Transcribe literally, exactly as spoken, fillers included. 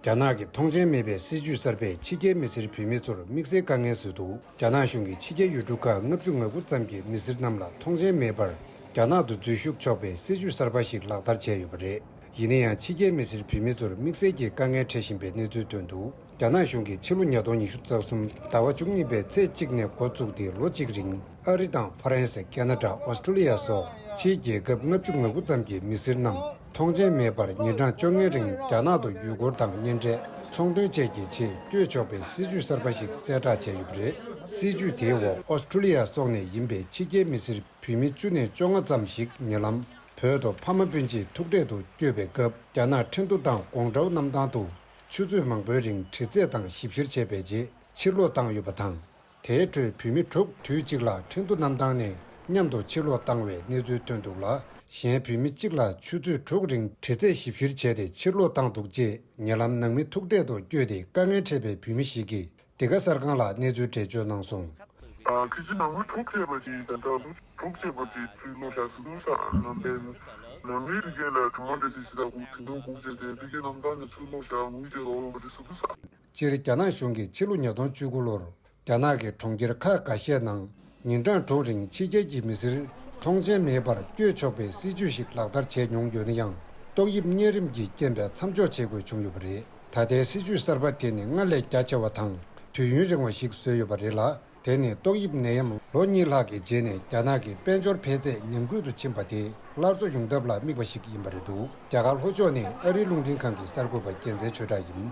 རྒྱ་ནག་གི་ཐོངས་མཆན་མེད་པའི་སྲིད་ཇུས་གསར་པས་ཕྱི་རྒྱལ་མི་སེར་བོད་མི་ཚོར་དམིགས་བསལ་དཀའ་ངལ་བཟོས་འདུག་རྒྱ་ནག་གཞུང་གིས་ཕྱི་རྒྱལ་ཡུལ་གྲུ་ཁག་ལྔ་བཅུ་ང་དགུ་ཙམ་གྱི་མི་སེར་རྣམས་ལ་ཐོངས་མཆན་མེད་པར་རྒྱ་ནག་ཏུ་འཛུལ་ཞུགས་ཆོག་པའི་སྲིད་ཇུས་གསར་པ་ཞིག་ལག་བསྟར་བྱས་ཡོད་པ་རེད། ཡིན་ན་ཡང་ཕྱི་རྒྱལ་མི་སེར་བོད་མི་ཚོར་དམིགས་བསལ་གྱི་དཀའ་ངལ་འཕྲད་བཞིན་པའི་གནས་ཚུལ་ཐོན་འདུག་རྒྱ་ནག་གཞུང་གིས་ཕྱི་ལོ་ཉིས་སྟོང་ཉི་ཤུ་རྩ་གསུམ་ཟླ་བ་བཅུ་གཉིས་པའི་ཚེས་གཅིག་ནས་འགོ་བཙུགས་ཏེ་ལོ་གཅིག་རིང་ཨ་རི་དང་ཧྥ་རན་སི། ཁེ་ན་ཌ། ཨོ་སི་ཀྲུ་ལི་ཡ་སོགས་ཕྱིའི་རྒྱལ་ཁབ་ལྔ་བཅུ་ང་དགུ་ཙམ་གྱི་མི་སེར་རྣམས་ཐོངས་མཆན་མེད་པར་ཉིན་གྲངས་བཅོ་ལྔའི་རིང་རྒྱ་ནག་ཏུ་ཡུལ་སྐོར་དང་གཉེན་འཕྲད། ཚོང་དོན་བཅས་ཀྱི་ཆེད་བསྐྱོད་ཆོག་པའི་སྲིད་ཇུས་གསར་པ་ཞིག་གསལ་བསྒྲགས་བྱས་ཡོད་པ་རེད། སྲིད་ཇུས་དེའི་འོག་ཨོ་སི་ཀྲུ་ལི་ཡ་སོགས་ནས་ཡིན་པའི་ཕྱི་རྒྱལ་མི་སེར་བོད་མི་བཅུ་ནས་བཅོ་ལྔ་ཙམ་ཞིག་ཉེ་ལམ་བོད་དུ་ཕ་མ་སྤུན་མཆེད་ཐུག་འཕྲད་དུ་བསྐྱོད་པའི་སྐབས་རྒྱ་ནག་ཁྲིན་ཏུའུ་དང་ཀོང་ཀྲོའུ་གནམ་ཐང་དུ་ཆུ་ཚོད་མང་པོའི་རིང་དྲི་རྩད་དང་ཞིབ་བཤེར་བྱས་པའི་རྗེས་ཕྱིར་ལོག་བཏང་ཡོད་པ་དང་། དེའི་ཁྲོད་བོད་མི་དྲུག་དུས་གཅིག་ལ་ཁྲིན་ཏུའུ་གནམ་ཐང་ནས་མཉམ་དུ་ཕྱིར་ལོག་བཏང་བའི་གནས་ཚུལ་ཐོན་འདུག་ལ། གཞན་བོད་མི་གཅིག་ལ་ཆུ་ཚོད་དྲུག་རིང་དྲི་རྩད་ཞིབ་བཤེར་བྱས་ཏེ་ཕྱིར་ལོག་བཏང་འདུག་ཅེས་ཉེ་ལམ་ནང་མི་ཐུག་འཕྲད་དུ་བསྐྱོད་དེ་དཀའ་ངལ་འཕྲད་པའི་བོད་མི་ཞིག་གིས་འདི་ག་གསར་ཁང་ལ་གནས་ཚུལ་འགྲེལ་བརྗོད་གནང་སོང་། ཨ། ཁི་ཅི་ནང་མི་དྲུག་ཕེབས་པ་ཅིག་དང་ད་དུང་དྲུག་བྱས་པ་ཅིག་ཚུར་ལོག་བཞག་སུ་འདུག་ས། ནང་པའི་ནང་མིའི་རིགས་ལ་གྲུ་མ་འདྲ་ཅིག་ཞིག་དང་དགུ་དེ་འདུག་དགུ་བྱས་ཏེ་ཕི་གི་གནམ་ཐང་ནས་ཚུར་ལོག་བཞག་ངུས་བྱས་ལོག་ཡོང་པ་རེད་སུ་འདུག་ས། སྤྱིར་རྒྱ་ནག་གཞུང་གིས་ཕྱི་ལོ་ཉིས་སྟོང་བཅུ་དགུ་ལོར་རྒྱ་ནག་གི་གྲོང་ཁྱེར་ཁག་འགའ་ཤས་ནང་ཉིན་གྲངས་དྲུག་རིང་ཕྱི་རྒྱལ་གྱི་མི་སེར་ཐོངས་མཆན་མེད་པར་བསྐྱོད་ཆོག་པའི་སྲིད་ཇུས་ཤིག་ལག་བསྟར་བྱས་མྱོང་ཡོད་ན་ཡང་ཏོག་དབྱིབས་གཉན་རིམས་ཀྱི་རྐྱེན་པས་མཚམས་འཇོག་བྱེད་དགོས་བྱུང་ཡོད་པ་རེད། ད་ལྟའི་སྲིད་ཇུས་གསར་པ་དེ་ནི་སྔར་ལས་རྒྱ་ཆེ་བ་དང་དུས་ཡུན་རིང་བ་ཞིག་བཟོས་ཡོད་པ་རེད་ལ། དེ་ནི་ཏོག་དབྱིབས་ནད་ཡམས་ལོ་གཉིས་ལྷག་གི་རྗེས་ནས་རྒྱ་ནག་གི་དཔལ་འབྱོར་འཕེལ་ཚད་ཉམས་རྒུད་དུ་ཕྱིན་པ་དེ་སླར་གསོ་ཡོང་ཐབས་ལ་དམིགས་པ་ཞིག་ཡིན་པ་རེད་འདུག་རྒྱ་གར་ལྷོ་ཕྱོགས་ནས་ཨ་རིའི་རླུང་འཕྲིན་ཁང་གི་གསར་འགོད་པ་རྒྱལ་མཚན་ཆོས་གྲགས་ཡིན།